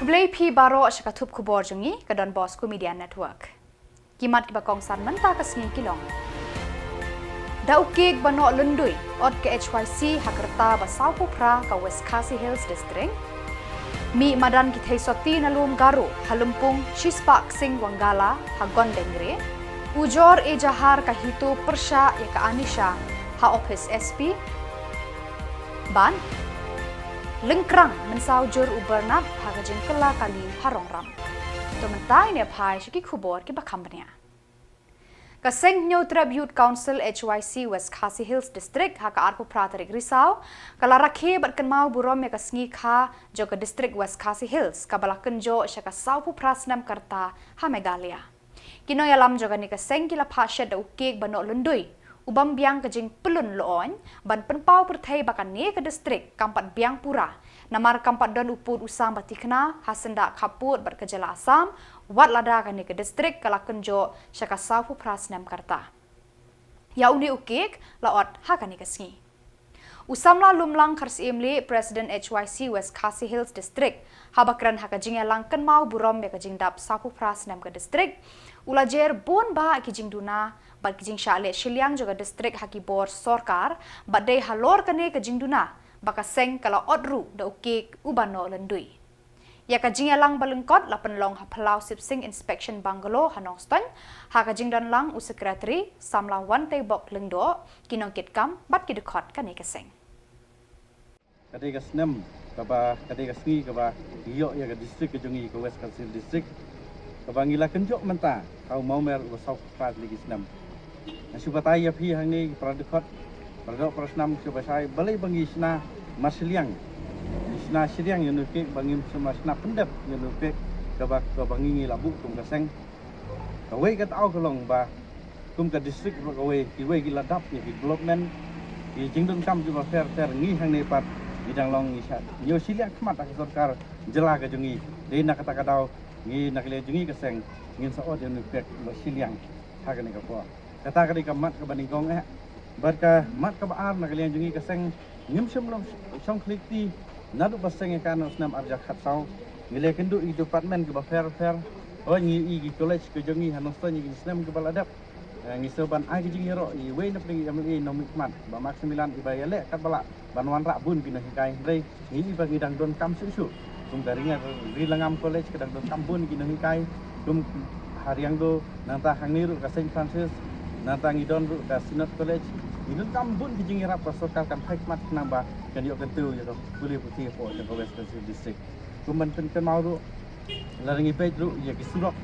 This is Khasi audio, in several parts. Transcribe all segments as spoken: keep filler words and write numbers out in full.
Khublei phi baroh sha ka thup khubor jong ngi ka Don Bosco Media Network. Ki mat kiba kongsan mynta ka sngi ki long: Da u kek ba noh lyndui, ot ka H Y C ha ka rta ba sawphew phra ka West Khasi Hills District. Mih madan ki thei sotti na lum Garo ha Lympung shispah ksing Wangala ha Gondengre. Ujor ejahar ka HITO pyrshah ïa ka Anisha ha ophis S P. Bad lyngkrang mynsaw jur u Bernard ha ka jingkylla kali ha Rongram. To mynta ngin ïa phai sha ki khubor kiba kham bniah. Ka Seng Hynñiewtrep Youth Council H Y C West Khasi Hills District ha ka arphew phra tarik Risaw ka la rakhe bad kynmaw burom ïa ka sngi kha jong ka District West Khasi Hills kaba la kynjoh sha ka sawphew phra snem ka rta ha Meghalaya. Ki nongïalam jong kane ka seng ki la phah shet da u kek ba noh lyndui, u bym biang ka jingpyllun lyoh ban pynpaw pyrthei ba kane ka district kam pat biang pura, namar kam pat don u pud u sam ba tikna ha syndah khappud bad ka jylla Assam, wat lada kane ka district ka la kynjoh sha ka sawphew phra snem ka rta. Ïa une u kek la ot ha kane ka sngi. U samla Lumlang Kharsyiemlieh, President H Y C West Khasi Hills District, haba kren ha ka jingïalang kynmaw burom ïa ka jingdap sawphew phra snem ka district, u la jer bun bah ki jingduna bad ki jingshah leh shiliang jong ka district ha ki bor sorkar, bad dei halor kane ka jingduna ba ka seng ka la ot ruh da u kek uba noh lyndui. Ïa ka jingïalang ba lyngkot la pynlong ha Phyllaw Sip Sing Inspection Bungalow ha Nongstoiñ, ha ka jingdon lang u Secretary samla Wanteibok Lyngdoh, ki nongkitkam bad ki dkhot kane ka seng. Ka dei ka snem kaba, ka dei ka sngi kaba ngi ïoh ïa ka district ka jong ngi, ka West Khasi Hills District, kaba ngi la kynjoh mynta ha u Mawmer uba sawphew phra tylli ki snem. Nga shu batai ïa phi hangne ki para dkhot, para doh para snam, shu batai balei ba ngi shna marshiliang, ngi shna shiliang ïa une u kek, ba ngim shym la shna pyndep ïa une u kek kaba, kaba ngi, ngi la buh kum ka seng. Kawei ka daw ka long ba kum ka district baroh kawei, kiwei ki la dap ïa ki development, ki jingdonkam kiba pher pher, ngi hangne pat ngi dang long ngi shah ñiew shiliang khmat ha ka sorkar jylla ka jong ngi. Dei na kata ka daw ngi na ka liang jong ngi ka seng ngin sa ot ïa une u kek ba shiliang ha kane ka por. Kata ka dei ka mat kaba nyngkong eh. Bad ka mat kaba ar na ka liang jong ngi ka seng, ngim shym la shong khlieh kti naduh ba seng ïa ka ha u snem arhajar khatsaw. Ngi la ïakynduh ïa ki department kiba pher pher. Hooid, ngi ïohi ki college ka jong ngi ha Nongstoiñ ïa ki snem kiba la dep. Eh, ngi sngew ban ai ka jingïaroh ïa iwei na pdeng i M L A nongmihkhmat Bah Maximilan, iba ïaleh katba lah ban wanrah bun ki nonghikai. Hynrei ngi ïohi ba ngi dang donkam shuh shuh. Kum ka Ri Nga, Ri Langam College ka dang donkam bun ki nonghikai. Kum ha Riangdo, nangta hangne ruh ka Saint Francis, nangta ngi don ruh ka Synod College. Ngi donkam bun ki jingïarap ba sorkar kan phai khmat khnang ba kan ïoh kyntiew ïa ka pule puthi hapoh jong ka West Khasi Hills District. Kum ban pynkynmaw ruh, lada ngi peit ruh ïa ki surok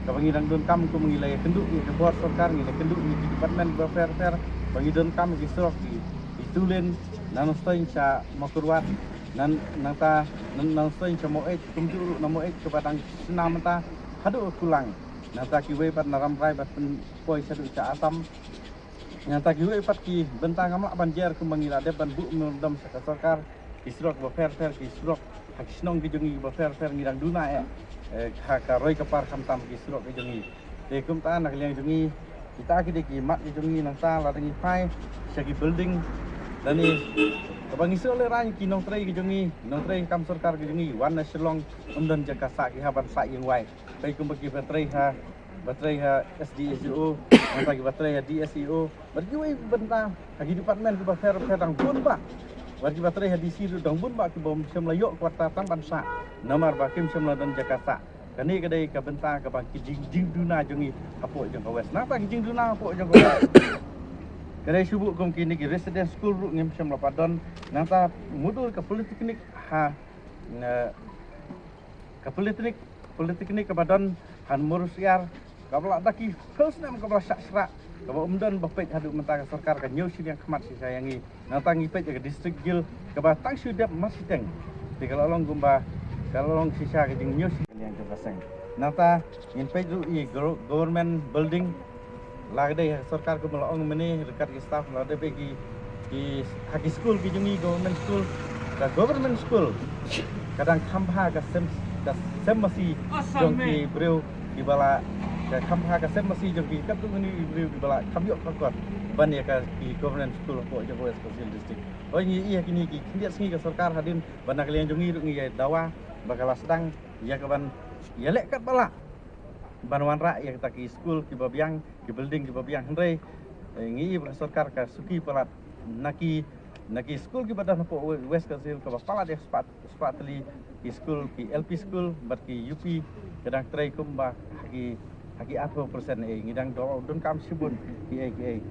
kaba ngi dang donkam, kum ngi la ïakynduh ïa ki bor sorkar, ngi la ïakynduh ïa ki department ba pher pher ba ngi donkam ïa ki surok, ki, ki two lane na Nongstoiñ sha Mawkyrwat, nan, nangta na, na Nongstoiñ sha Maweit, kumjuh ruh na Maweit kaba dang shna mynta haduh Kulang, nangta kiwei pat na Rambrai ba pynpoi shaduh sha Assam. Nangta kiwei pat ki bynta ngam lah ban jer kumba ngi la dep ban buh memorandum sha ka sorkar. Ki surok ba pher pher, ki surok ha ki shnong ki jong ngi ba pher pher ngi dang duna eh, eh, ha ka roi ka par, khamtam ki surok ki jong ngi. Te kumta na ka liang jong ngi, kita ki dei ki mat ki jong ngi. Nangta lada ngi phai sha ki building, lane kaba ngi shu lehrain, ki nongtrei ki jong ngi, nongtrei kam sorkar ki jong ngi wan na Shillong, ym don jaka sah, ki hap ban sah ïing wai. Peit kumba kiba trei ha, ba trei ha S D S E O, nangta kiba trei ha D S E O, bad kiwei bynta ha ki department kiba pher pher dang bun bah. Bad kiba trei ha D C ruh dang bun bah kiba ym shym la ïoh quarter tang ban sah namar ba kim shym la don jaka sah. Kane ka dei ka bynta kaba ki jing, jingduna jong ngi hapoh jong ka West. Nangta ki jingduna hapoh jong ka West ka dei shu buh kum kine ki residence school ruh ngim shym la pat don. Nangta mudui ka polytechnic ha, eh, ka polytechnic, polytechnic kaba don ha Mawryngkneng, kaba la da ki phew snem kaba la shah shrah, kaba ym don ba peit haduh mynta ka sorkar ka ñiew shiliang khmat shisha ïa ngi. Nangta ngi peit ïa ka district guild kaba tang shu dep mar shiteng. Te ka la long kumba, ka la long shisha ka jingñiew shiliang jong ka seng. Nangta ngin peit ruh ïa gov-, government building, la ka dei ha sorkar kumba la ong mynne, ryngkat ki staff, la dei ba ki, ki, ha ki skul ki jong ngi, government school, ka government school ka dang kham bha ka sem, ka sem masi jong ki briew kiba la, ka kham bha ka sem masi jong ki, katto katne ki briew kiba la kham ïoh ka kot ban ïa ka ki government school hapoh jong ka West Khasi Hills District. Hooid, ngi ïohi ha kine ki khyndiat sngi ka sorkar hadien ba na ka liang jong ngi ruh ngi ïa dawa ba ka la sdang ïa ka ban ïaleh katba lah ban wanrah ïa kita ki skul kiba biang, ki building kiba biang. Hynrei, eh, ngi i ba ka sorkar ka suki palat na ki, na ki skul kiba don hapoh West Khasi Hills kaba palat ïa spah, spah tylli ki skul, ki L P skul bad ki U P ka dang trei kumba ha ki, ha ki arphew percent. Eh, ngi dang donkam shibun kiei kiei.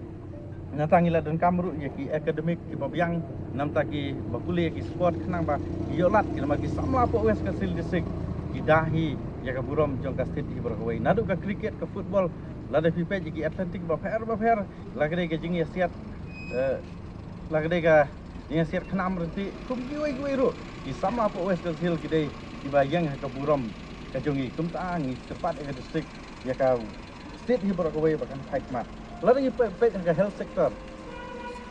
Nangta ngi la donkam ruh ïa ki academic kiba biang, nangta kiba pule ïa ki sport khnang ba ki ïoh lad ki, namar ki samla hapoh West Khasi Hills District ki da hi ïa ka burom jong ka state hi baroh kawei. Naduh ka cricket, ka football, lada phi peit ïa ki athletic bapher bapher, la ka dei ka jingïasiat, eh, la ka dei ka jingïasiat khnam rynti, kum kiwei kiwei ruh ki samla hapoh West Khasi Hills ki dei kiba ïeng ha ka burom ka jong ngi. Kumta ngi kyrpad ïa ka district, ïa ka state hi baroh kawei ba kan phai khmat. Lada ngi peit, peit ha ka health sector,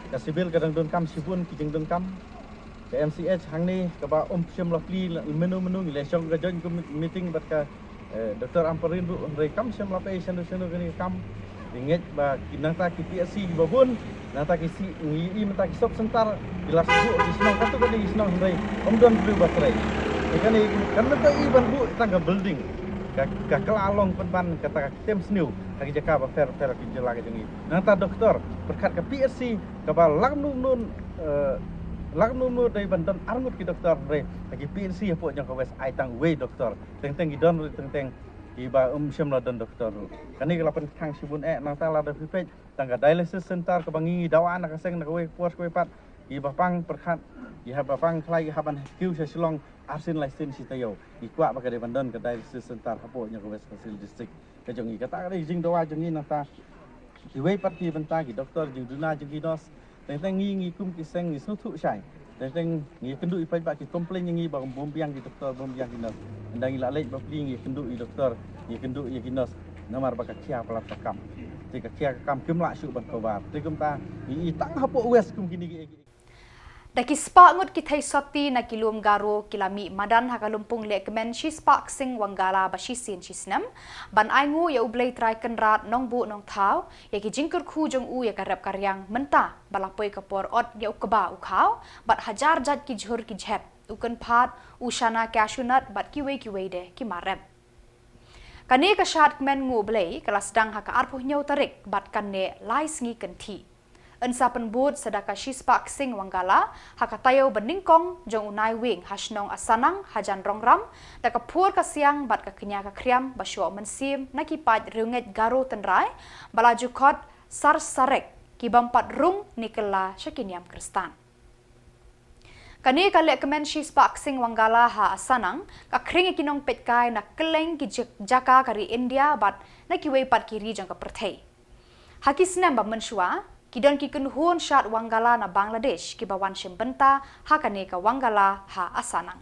ka civil ka dang donkam shibun ki jingdonkam. Ka M C H hangne kaba ym shym la plie mynno mynno, ngi la shong ka joint commi-, meeting bad ka, eh, Doctor Ampareen ruh, hynrei kam shym la pei shano shano kane ka kam. Ngi ngeit ba ki, nangta ki P H C kiba bun, nangta ki C, ngi i mynta ki sub center ki la shu ki shnong, katto katne ki shnong, hynrei ym don briew ba trei. Te kane kan mynta i ban buh tang ka building, ka, ka kylla long pynban kata ka kem sniew ha ki jaka bapher bapher ki jylla ka jong ngi. Nangta doktor, pyrkhat ka P H C kaba lak num nun, eh, lak num nun dei ban don arngut ki doktor, hynrei ha ki P H C hapoh jong ka West ai tang uwei doktor. Teng teng ki don ruh, teng teng kiba ym shym la don doktor ruh. Kane ka la pynkhang shibun eh. Nangta lada phi peit tang ka dialysis center kaba ngi, ngi dawa na ka seng na kawei ka por kawei pat, kiba pang pyrkhat, kiba pang khlaiñ, kiba ban kiew sha Shillong arsien laisien shi taïew. Ngi kwah ba ka dei ban don ka dialysis center hapoh jong ka West Khasi Hills District ka jong ngi. Kata ka dei ka jingdawa jong ngi. Nangta kiwei pat ki bynta, ki doktor, jingduna jong ki nurse, teng teng ngi, ngi kum ki seng ngi sngewthuh shai. Teng teng ngi kynduh i paidbah ki complain ïa ngi ba bym biang ki doktor, bym biang ki nurse. Ynda ngi la leit bapli ngi kynduh i doktor, ngi kynduh ïa ki nurse, namar ba ka khia palat ka kam. Te ka khia ka kam kim lah shuh ban cover. Te kumta ngi i tang hapoh West kum kine ki, ki Da ki spah ngut ki theisotti na ki lum Garo ki la mih madan ha ka lympung lehkmen Shispah Ksing Wangala ba shisien shisnem ban ainguh ïa U Blei Trai Kynrad Nongbuh Nongthaw ïa ki jingkyrkhu jong u ïa ka rep ka riang mynta ba la poi ka por ot ïa u kba u khaw bad hajar jait ki jhur ki jhep, u kynphad, u shana cashew nut bad kiwei kiwei de ki mar rep. Kane ka shad kmen nguh Blei ka la sdang ha ka arphew hynñiew tarik bad kan neh lai sngi kynthih. Yn sa pynbud sa da ka Shispah Ksing Wangala ha ka taïew ba nyngkong jong u Naiwieng ha shnong Asanang hajan Rongram da ka phur ka siang bad ka kñia ka khriam ba shoh mynsiem na ki paid riewngeit Garo tynrai ba la ju khot sar sarek, ki bym pat rung ne kylla sha ki niam Khristan. Kane ka lehkmen Shispah Ksing Wangala ha Asanang ka khring ïa ki nongpeitkai na kylleng ki jaka ka ri India bad na kiwei pat ki ri jong ka pyrthei. Ha ki snem ba mynshuwa ki don ki kynhun shad Wangala na Bangladesh kiba wan shim bynta ha kane ka Wangala ha Asanang.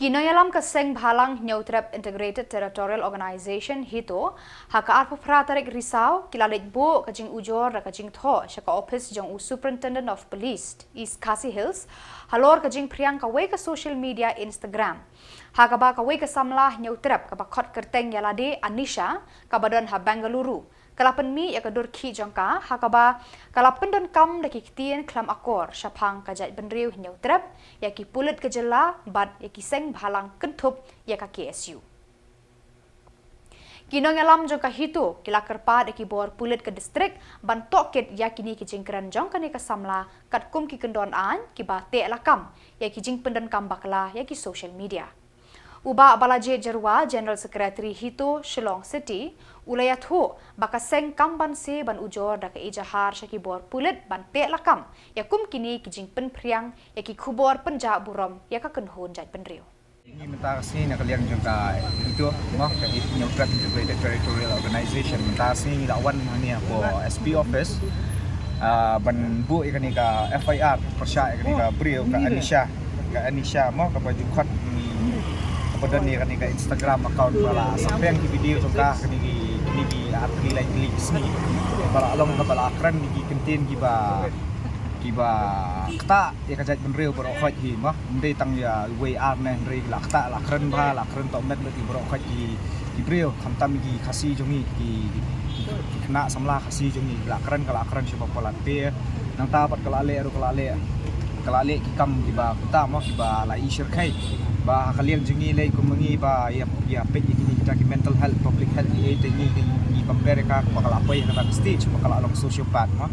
Ki nongïalam ka Seng Bhalang Hynñiewtrep Integrated Territorial Organization, HITO, ha ka arphew phra tarik Risaw, ki la leit buh ka jingujor da ka jingthoh sha ka ophis jong u Superintendent of Police, East Khasi Hills, halor ka jingphriang kawei ka social media Instagram, ha kaba kawei ka samla hynñiewtrep kaba khot kyrteng ïalade Anisha, kaba don ha Bengaluru, ka la pynmih ïa ka dur khih jong ka, ha kaba ka la pyndonkam da ki ktien khlem akor shaphang ka jaitbynriew hynñiewtrep, ïa ki pulit ka jylla bad ïa ki seng bhalang kynthup ïa ka KSU. Ki nongïalam jong ka HITO ki la kyrpad ïa ki bor pulit ka distrik ban tohkit ïa kine ki jingkren jong kane ka samla katkum ki kyndon aiñ kiba teh lakam ïa ki jingpyndonkam bakla ïa ki social media. U Bah Balajied Jyrwa, General Secretary HITO Shillong City, u la ïathuh ba ka seng kam banse ban ujor da ka ejahar sha ki bor pulit ban teh lakam ïa kum kine ki jingpynphriang ïa ki khubor pynjah burom ïa ka kynhun jaitbynriew. Mynta ka sngi na ka liang jong ka HITO, mo, ka Hynñiewtrep Integrated Territorial Organization, mynta ka sngi la wan hangne hapoh SP office, ah, ban buh ïa kane ka FIR pyrshah ïa kane ka briew, ka Anisha, ka Anisha, mo, kaba ju khot, kaba don ïa kane ka Instagram account ba la samphang ki video jong ka, kine ki, kine ki artylli lai tylli ki sngi, ba la long kaba la kren ïa ki kyntien kiba, kiba ktah ïa ka jaitbynriew baroh khoit hi, mo. Ym dei tang ïa uwei ar ne, hynrei la ktah, la kren bha, la kren tohmet bad ki baroh khoit ki, ki briew, khamtam ki Khasi jong ngi, ki, ki, ki khynnah samla Khasi jong ngi, la kren, ka la kren sha ba palat te. Nangta pat ka la leh ruh, ka la leh, ka la leh ki kam kiba kumta, mo, kiba la i shyrkhei. Ba ha ka liang jong ngi lei kum ma ngi ba ïa, ïa peit ïa kine kita ki mental health, public health, ïa te ngi, ngi, ngi compare ïa ka, ba ka la poi ha kata ka stage ba ka la long sociopath, mo.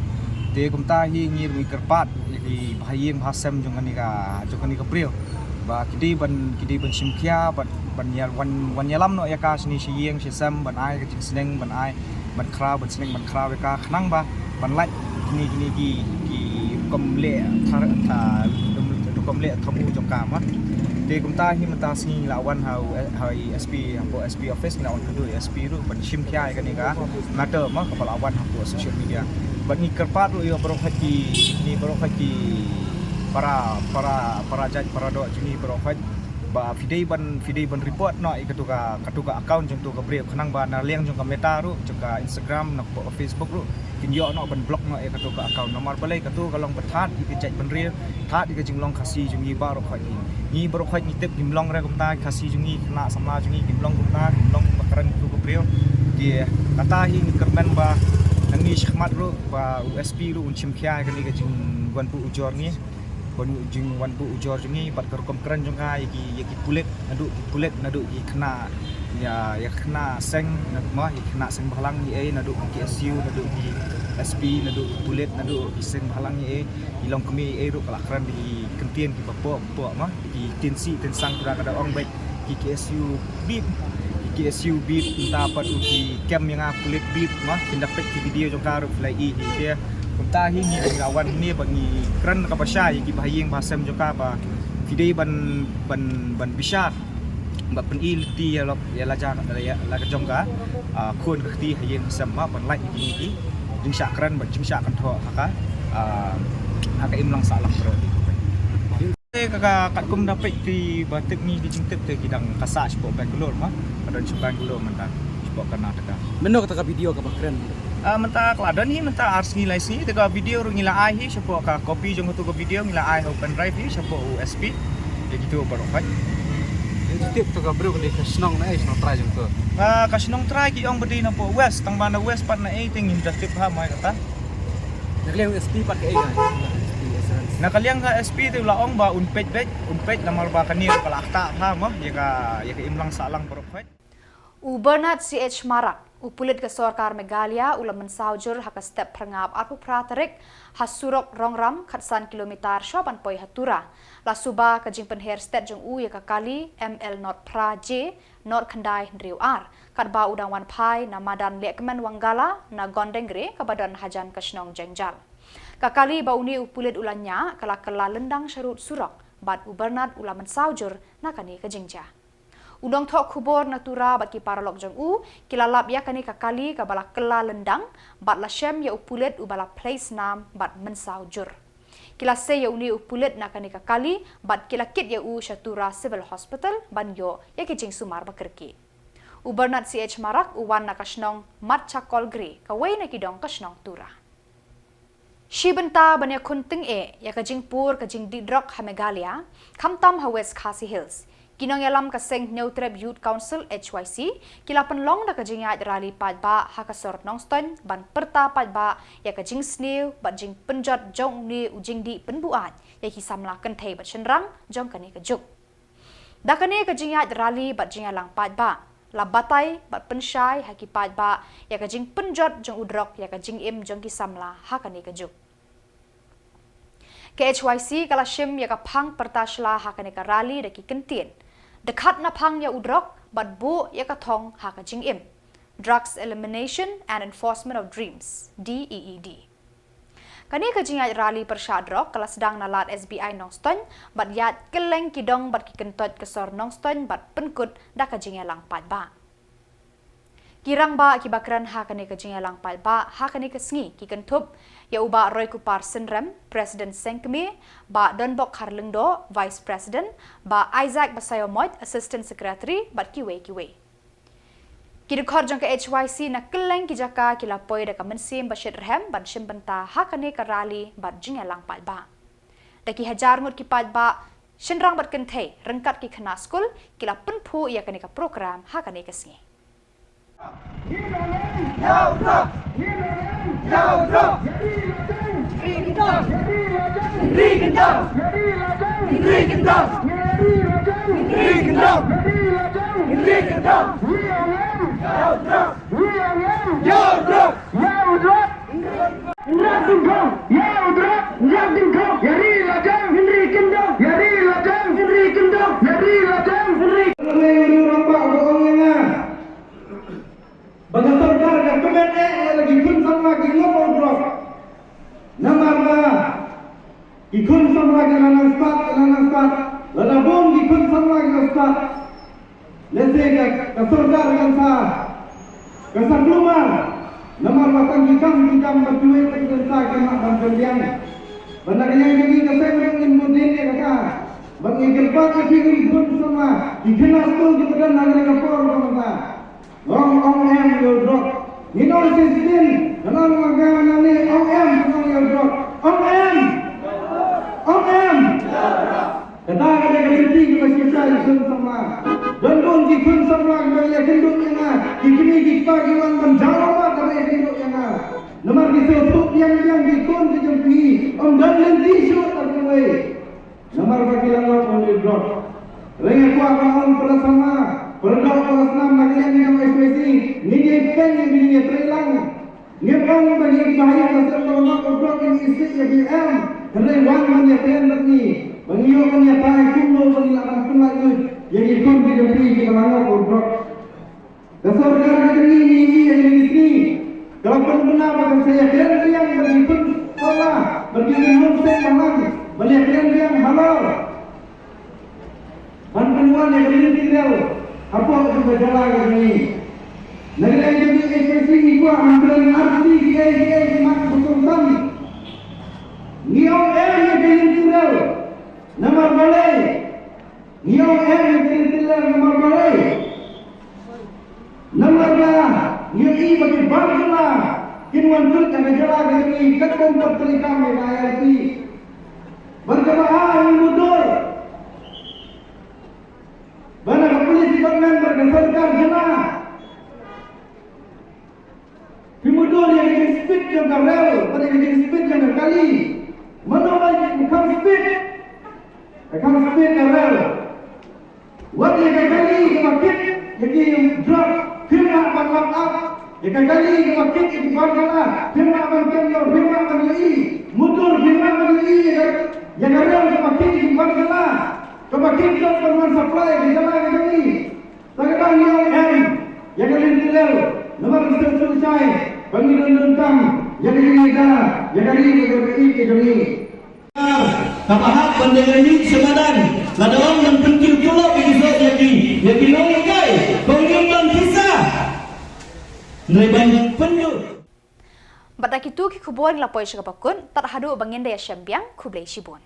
Te kumta hi ngi ruh ngi kyrpad ïa ki bahaïing bahasem jong kane ka, jong kane ka briew, ba ki dei ban, ki dei ban shim khia, ban, ban ïa, wan, wan ïalam noh ïa ka shane sha ïing sha sem, ban ai ka jingsneng, ban ai, ban khraw, ban sneng, ban khraw ïa ka, khnang ba ban lait kine, kine ki, ki rukom leh thar, tha, rukom leh thong u jong ka, mo. Te kumta hi mynta sngi ngi la wan ha, ha i SP, hapoh SP office, ngi la wan kynduh i SP ruh ban shim khia ïa kane ka matter, mo, kaba la wan hapoh social media. Bad ngi kyrpad ruh ïa baroh khoit ki, ngi baroh khoit ki para, para, para jait para doh jong ngi baroh khoit, ba phi dei ban, phi dei ban report noh ïa katu ka, katu ka account jong tu ka briew, khnang ba na liang jong ka Meta ruh, jong ka Instagram, na ka Facebook ruh, kin ïoh noh ban block noh ïa katu ka account. Namar balei katu ka long ba thad ïa ka jaitbynriew, thad ïa ka jinglong Khasi jong ngi baroh khoit. Ngi baroh khoit ngi tip ngim long re kumta, Khasi jong ngi, khynnah samla jong ngi kim long kumta, kim long ba kren katu ka briew. Te kata hi ngi kyrmen ba nangne shakhmat ruh ba u SP ruh un shim khia ïa kane ka jingwan buh ujor ngi, ban u jingwan buh ujor jong ngi bad ka rukom kren jong ka ïa ki, ïa ki pulit, naduh ki pulit, naduh ki khynnah, ïa, ïa khynnah seng, na, mo, ïa khynnah seng bhalang ïa ei, naduh ki KSU, naduh ki SP, naduh ki pulit, naduh ki seng bhalang ïa ei, i longkmie ïa ei ruh ka la kren da ki kyntien kiba pop pop, mo, ki tieng sih tieng sang, kata ka da ong beit ki KSU bip, ki KSU bip, mynta pat u ki kem ïa nga pulit bip, mo, phin da peit ki video jong ka ruh phi la i hi. Te kumta hi ngi, ngi la wan hangne ba ngi kren kaba shai ïa ki bahaïing bahasem jong ka ba phi dei ban, ban, ban bishar, ba pyni lynti ïa la, ïa la ja, ïa la ka jong ka, ah, khun ka kti ha ïing ha sem, mo, ban lait ïa kine ki jingshah kren bad jingshah kynthoh ha ka, ah, ha ka imlang sahlang baroh. Te ka, ka, katkum da peit ki ba tip ngi ki jingtip te ki dang ka sah shapoh Bangalore, mo. Ka don sha Bangalore mynta, shapoh Karnataka. Mynno kata ka video kaba kren? Ah, mynta ka la don hi mynta ar sngi lai sngi, te ka video ruh ngi la ai hi shapoh, ka copy jong katu ka video ngi la ai ha u pendrive hi shapoh u SP. Ïa kitu baroh khoit. Ïa tip tu ka briew ka dei ka shnong na ei, shnong trai jong tu? Ah, ka shnong trai ki ong ba dei na poh West, tang ba na West pat na ei te ngim da tip ha mai kata. Na ka liang SP pat ka ei ka? SP assurance. Na ka liang ka SP te u la ong ba un peit beit, un peit namar ba kane ka la ktah ha, mo, ïa ka, ïa ka imlang sahlang baroh khoit. U Bernard C H Marak, u pulit ka sorkar Meghalaya, u la mynsaw jur ha ka step phyrngap arphew phra tarik ha surok Rongram, khatsan kilometer shuwa ban poi ha Tura. La suba ka jingpynher stet jong u ïa ka kali M L not phra J not khyndai hynriew ar, katba u dang wan phai na madan lehkmen Wangala na Gondengre kaba don hajan ka shnong Jengjal. Ka kali ba une u pulit u la ñiah ka la kylla lyndang sharud surok, bad u Bernard u la mynsaw jur na kane ka jingjia. U nongthoh khubor na Tura bad ki paralok jong u ki la lap ïa kane ka kali kaba la kylla lyndang bad la shem ïa u pulit uba la plie snam bad mynsaw jur. Ki la sei ïa une u pulit na kane ka kali bad ki la kit ïa u sha Tura Civil Hospital ban ïoh ïa ki jingsumar ba kyrkieh. U Bernard C H Marak u wan na ka shnong Matchakol Gre, kawei na ki dong ka shnong Tura. Shi bynta ban ïakhun tyngeh ïa ka jingpur ka jingdih drok ha Meghalaya, khamtam ha West Khasi Hills, ki nongïalam ka seng Hynñiewtrep Youth Council, H Y C, ki la pynlong da ka jingïaid rali paidbah ha ka sor Nongstoiñ ban pyrta paidbah ïa ka jingsniew bad jingpynjot jong une u jingdih pynbuaid ïa ki samla kynthei bad shynrang jong kane ka juk. Da kane ka jingïaid rali bad jingïalang paidbah, la batai bad pynshai ha ki paidbah ïa ka jingpynjot jong u drok ïa ka jingim jong ki samla ha kane ka juk. Ka H Y C ka la shim ïa ka phang pyrta shla ha kane ka rali da ki kyntien: Dkhat na phang ïa u drok bad buh ïa ka thong ha ka jingim. Drugs Elimination and Enforcement of Dreams, D E E D. Kane ka jingïaid rali pyrshah drok ka la sdang na lad S B I Nongstoiñ bad ïaid kylleng ki dong bad ki kyntoit ka sor Nongstoiñ bad pynkut da ka jingïalang paidbah. Ki rangbah kiba kren ha kane ka jingïalang paidbah ha kane ka sngi ki kynthup ïa u Bah Roykupar Synrem, President Seng Kmie, Bah Donbok Kharlyngdoh, Vice President, Bah Isaac Basaiawmoit, Assistant Secretary, bad kiwei kiwei. Ki dkhot jong ka H Y C na kylleng ki jaka ki la poi da ka mynsiem ba shitrhem ban shim bynta ha kane ka rali bad jingïalang paidbah. Da ki hajar ngut ki paidbah, shynrang bad kynthei, ryngkat ki khynnah skul, ki la pynphuh ïa kane ka program ha kane ka sngi. Ba ka sorkar ka kmen eh ïa la ki khun samla ki ngop ïa u drok. Namar ba ki khun samla ki la nang stad, ki la nang stad. Lada bun ki khun samla ki la stad, lehse ka, ka sorkar kan sa, kan sa kulmar. Namar ba tang ki kam ki kam ba kiwei ki khun sa ki mah ban pynbiang. Ba na ka liang jong ngi ka seng ruh ngin mut dien ïa kata. Ba ngi kyrpad ïa ki khun samla, ki khynnah skul kiba don ha kane ka por ba mynta. Ong, ong em ïa u drok. Ngin ong shisien, ngin ong ma nga ma nga ne, ong em, ngin ong ïa u drok. Ong em. Ong em. Kata ka dei ka lynti kaba shisha ïa ki khun samla. Don bun ki khun samla kiba ïakynduh ïa nga. Ki kmie ki kpa ki wan ban jaw mat haba ïakynduh ïa nga. Namar ki sngewthuh biang biang ki khun ki jong phi. Ym don lynti shuh na kiwei. Namar ba ki la ngop ïa u drok. Hynrei nga kwah ban ong para samla, para doh para snam na ka liang jong H Y C, ngin ïai peit, ngin ïai trei lang. Ngim ong ba ngi kiba ha ïing ha sem ba la ngop ïa u drok ngin isih ïa ki, em. Hynrei wan ban ïakren bad ngi, ba ngi ïoh ban ïatai kumno ba ngi lah ban pynlait lut ïa ki khun ki jong phi kiba la ngop ïa u drok. Ka sorkar ka jong ngi, ngi ïa ngi, ka la pynbna ba kan sa ïakren biang bad ki khun samla, bad ki khun seng ba man, ban ïakren biang halor ban pynwan ïa ka lynti rel hapoh jong ka jylla ka jong ngi. Na ka liang jong ngi H Y C ngi kwah ban kren artylli kiei kiei ki mat ba kongsan. Ngi ong em ïa ka lynti rel. Namar balei? Ngi ong em ïa ka lynti rel namar balei? Namar ba ngi ïohi ba ki bar jylla kin wan tut ha ka jylla ka jong ngi katkum ka trei kam ïa ka I R P. Bad kaba ar ngi mutdur ba na ka police department bad ka sorkar jylla phi mutdur ïa ka jingspeed jong ka rel bad ïa ka jingspeed jong ka kali. Mano ba kham speed? Ka kham speed ka rel. Wat ïa ka kali kaba kit ïa ki drok phim lah ban lap ap. Ïa ka kali kaba kit ïa ki bar jylla phim lah ban kem noh, phim lah ban ïohi. Mutdur phim lah ban ïohi ïa ka, ïa ka rel kaba kit ïa ki bar jylla, kaba kit drok ban wan supply ïa ka jylla ka jong ngi. Tang kata ngi ong em ïa ka lynti rel namar ngi sngewthuh shai ba ngi don donkam ïa ka jingïada ïa ka ri bad ka ri ka jong ngi. Kaba hap ban dei ka ri sha madan, lada ong ban pynkiew tulop ïa ki soh ïa ki, ïa ki nonghikai, ba ngim don pisa. Hynrei ban pynlut. Bad da kitu ki khubor ngi la poi sha kaba kut, tad haduh ba ngin da ïashem biang, khublei shibun.